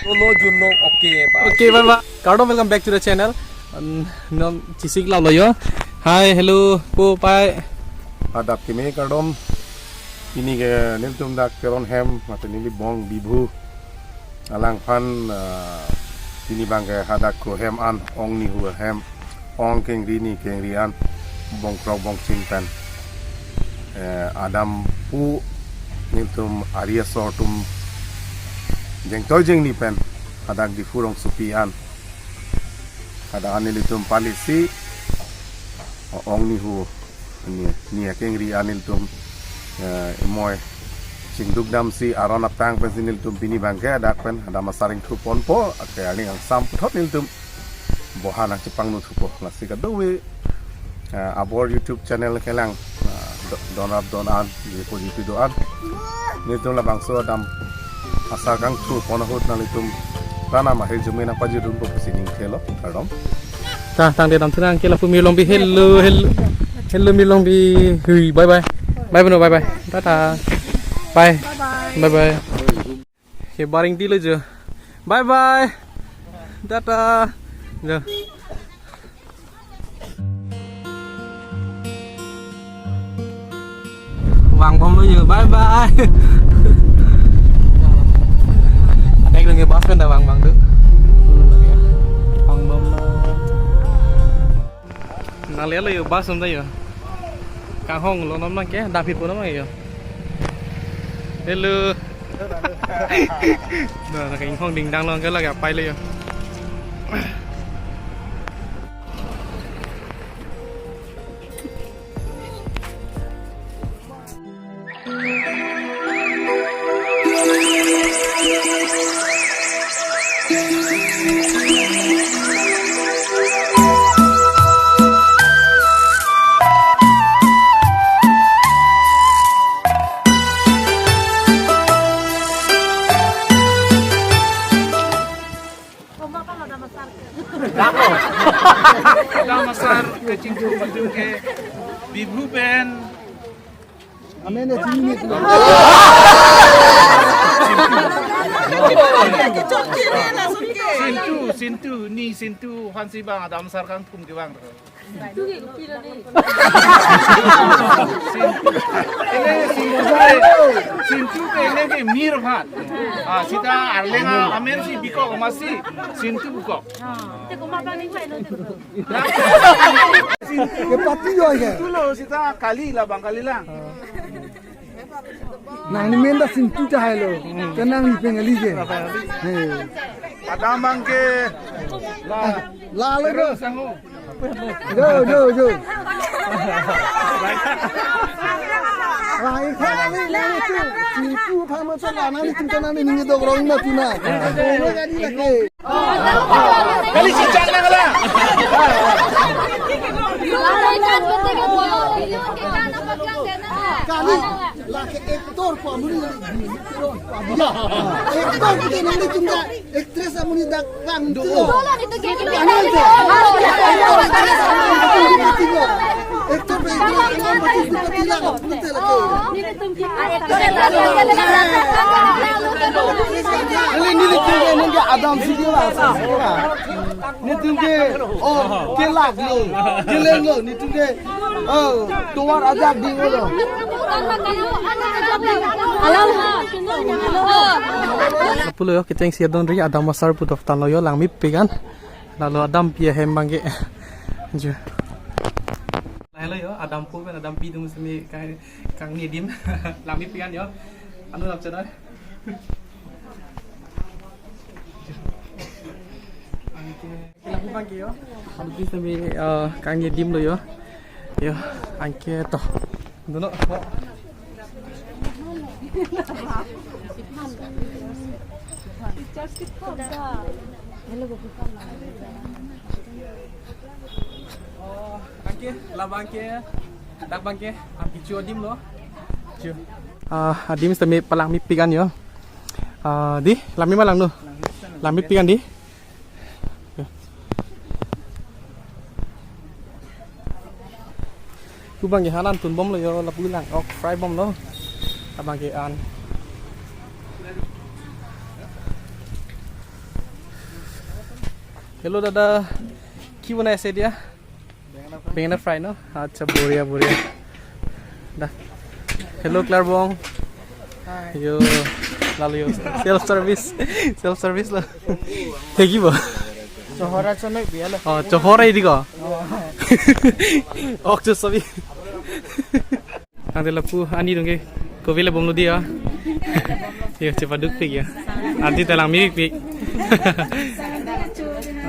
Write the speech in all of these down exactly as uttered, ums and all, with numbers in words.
Lo, lo, Juno, okay, bye. Okay, bye bye. Kardom, welcome back to the channel. Um, non chisik la lo yo. Hi, hello, po, pai. Adap kimi kardom. Pini ke nelitum dak Teron hem, mate neli bong Bibhu. Alangphan, ah, pini abangke hadak ko hem an, ong nihu hem, ong kengri ni kengri an, bongkrok bongchin pen. Eh, adampu nelitum ari asor atum jengtoi jengni pen, hadak Diphu rongsopi an. Hadak an nelitum pali si, ong nihu ni, ni akengri an nelitum, eh, imoi chingduk damsi aron apang pensi nelitum pini abangke hadak pen, hadak masar ingthu ponpo, ake arni angsam puthot nelitum bohan nangchepangno thupo. Lasi kadokave, eh, abor YouTube channel kelang, eh, do-, don ap don an, je po jipi do an. Nelitum labangso adam asar kangthur pon ahut nanglitum ta nam ahirjume nangpajirunpo pusi ning thelo, kardom. Ta, tangte damthu nang ke lapu Mirlongbi, hello, hello. Hello, Mirlongbi. Hui, bye bye. Bye, Beno, bye bye. Tata. Bye. Bye bye. Bye bye. Ke baring dilo jo. Bye bye. Tata. Jo. Vangbomlo jo. Bye bye. Atek lagi bus kan dah vangbom tu. Vangbomlo. Nanglelo jo, bus om ta jo. Kanghonglo non abangke, dapit po non abangke jo. Hello. Nah, nangkanghong dingdanglo ke lake apailo jo. Adam asar kachingthum kachingthum ke Bibhu pen. Amen, eh, sini. Sintu, Sintu, ni Sintu, aphansi abang adam asar kangthum kevang. Sintu. Ele Sintu ke, Sintu ke ele ke mir aphan. Ah, sita arleng amen si bikok amatsi Sintu bikok. Kepati jo ke. Sintu lo sita kali labang kali lang. Nangli men ta Sintu tahai lo. Ke nangli pen kali ke. He. Adam abangke. La. La lo bro. Sangu. Jo, jo, jo. Wah, ini kan ini, ini tu. Sintu pama tu la nangli tum nangli ningje dok rong ma tu na. Ini kan ini lagi. Kali si chak lang la. Kali, lake actor ko amonit, actor ko nangli tum ta, actress amonit dak lang tu. Actor pe actor lang, actor lang. Neli, neli tum ke neli ke adam si ke la, sa, sa. Nelitum ke, oh, kelak lo, keleng lo, nelitum ke, oh, tovar ajak ding lo. Lapulo jo, kechengsi adon ri, adam asar pu doktang lo jo, langmepik an. Lalo adampi ahem abangke. Jo. Lahelo jo, adampo pen adampi atum semi kang, kangni adim. Langmepik an jo. Anu lam channel. Anke, lapu abangke jo. Adampi semi, eh, kangni adim lo jo. Jo, anke to. Dono. Oh, anke, labangke, dak abangke, ah, kecho adim lo. Kecho. Ah, adim semi palangmepik an jo. Ah, dei, langme ma lang no. Langmepik an dei. Pu abangke han an tunbomlo jo, lapu lang ok fry bomlo. Abangke an. Hello দাদা, কি বনাই আছে এতিয়া? বেঙেনা ফ্ৰাই ন? আচ্ছা, বঢ়িয়া বঢ়িয়া। দা, হেল্ল' ক্লাৰ্বং। Yo, lalu yo, self service, self service lo. Thekibo? Chohor achonoi biya lo. Oh, chohor ai di ko. Ok, chosabi. Ang tela pu ani dong ke, kopi le bomlo dia. Yo, cepat duk pik ya. Adi telang mi pik.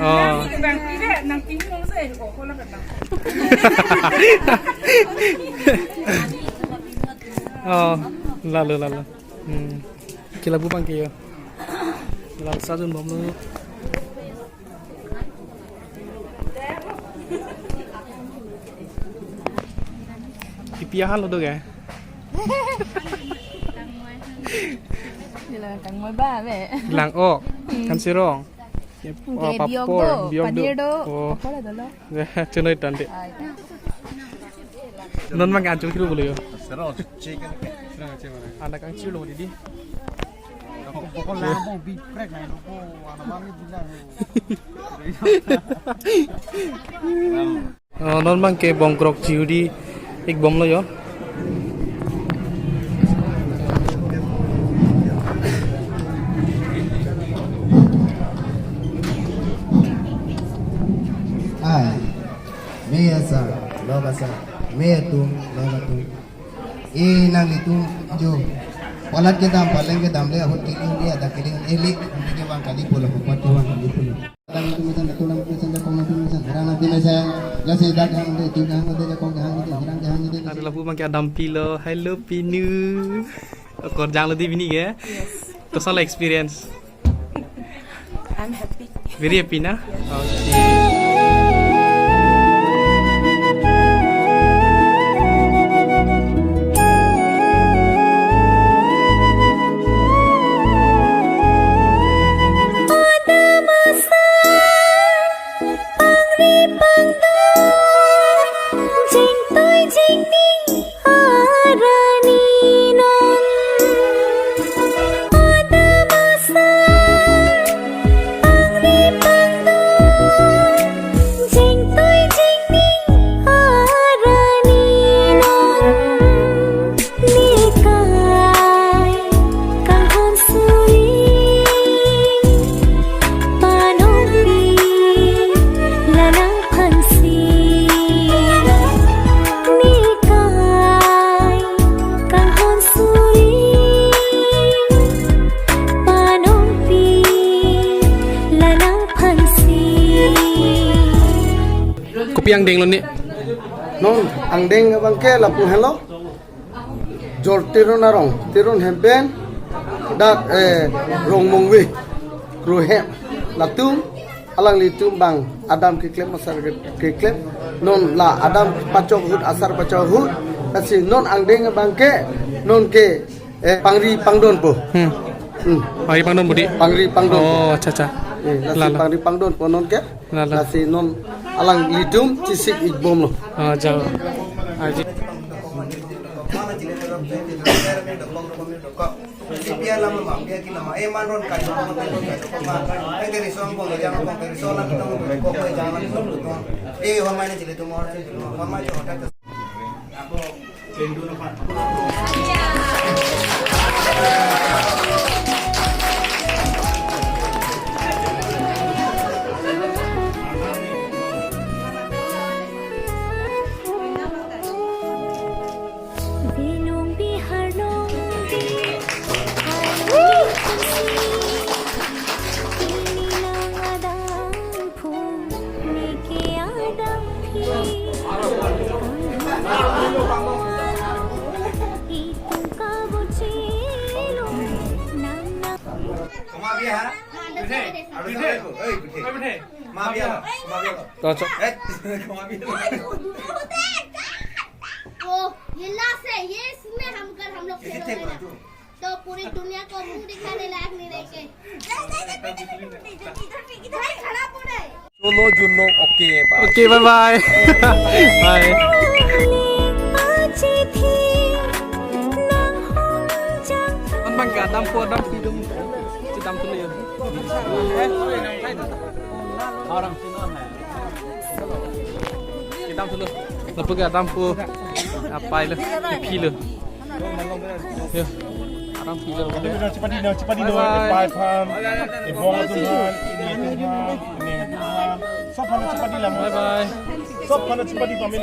Oh. Oh, lalu lalu. Hmm. Kila bu pang ke yo. Lalu sadun bomlo. Ipi ahan lo do ke? Nila kangmoi ba be. Lang o. Hmm. Kan sirong. Yep. Ke Oh, biok papor, do, biok do. Paneer do. Oh. Papor do lo. Chunoi tante. Ai. Non mang kan chukhiru bolo yo. Sero chicken. Anak kang chiu lo didi. Pokok lambo biprek na ko, anak mami bilang. Oh, non mang ke bongkrok chiudi ik bomlo yo. Ai, me asa, lo asa, me atum, lo atum. E nanglitum jo. Palat kedam, paleng kedam le ahut kiling dia, ada kiling elik, nanti dia bang kali pulo, kupat dia bang kali pulo. Kadang itu misan, itu lang misan, jakong itu misan, herang nanti misan. Lasi dak hang de, itu hang de, jakong hang de, herang hang de. Ada lapu mang ke adam pilo, hello Pinu. Korjang lo di bini ke? Yes. Koson la experience? I'm happy. Very happy na? Okay. Pangri pangdo, jingtoi jingni arani non. Adam asa, pangri pangdo, jingtoi jingni arani non. Nekai kanghon suri, panongpi la nangphansi. Nekai kanghon suri, panongpi la nangphansi. Kopi angdeng lo ni? Non angdeng abang ke lapu helo. Jor Teron arong, Teron hem pen dak, eh, Rongmongve, Kru hem, latum, alanglitum bang adam keklem asar ke-, keklem, non la adam pachok ahut asar pachok ahut, lasi non angdeng abang ke, non ke, eh, pangri pangdon po. Hmm. Hmm. Pangri pangdon po di? Pangri pangdon po. Oh, acha, acha. Eh, lasi Lalo. Pangri pangdon po non ke? Lalo. Lasi non alanglitum chesik ik bomlo. Ah, jao. Aji. Binong Bihar nong di ini nang adam phu, neke adam phi. Itum kabuchelo nang nang. Koma biya ha? Puthe. Puthe. Ei, puthe. Puthe. Koma biya. Koma biya. To, chok. Eh, koma biya. वो ये लास्ट है, ये इसमें हम, अगर हम लोग ये फेल हो गए ना, तो पूरी दुनिया को मुंह दिखाने लायक नहीं रहेंगे। नहीं, नहीं, नहीं, नहीं, नहीं, नहीं, नहीं, इधर, इधर, इधर, इधर ही खड़ा पूरा है। Solo Junno, okay, bye. Okay, bye bye. Bye. An bang ke adam phu adam phi dum. Chedam tu le yo. Kedam thulo. Lapu ke kedam pu apai lo, kephi lo. Yo. Kedam pu lo. Chepadi, chepadi, chepadi, bye bye. Bye bye. Sob aphan chepadi lam. Bye bye. Sob aphan chepadi pame.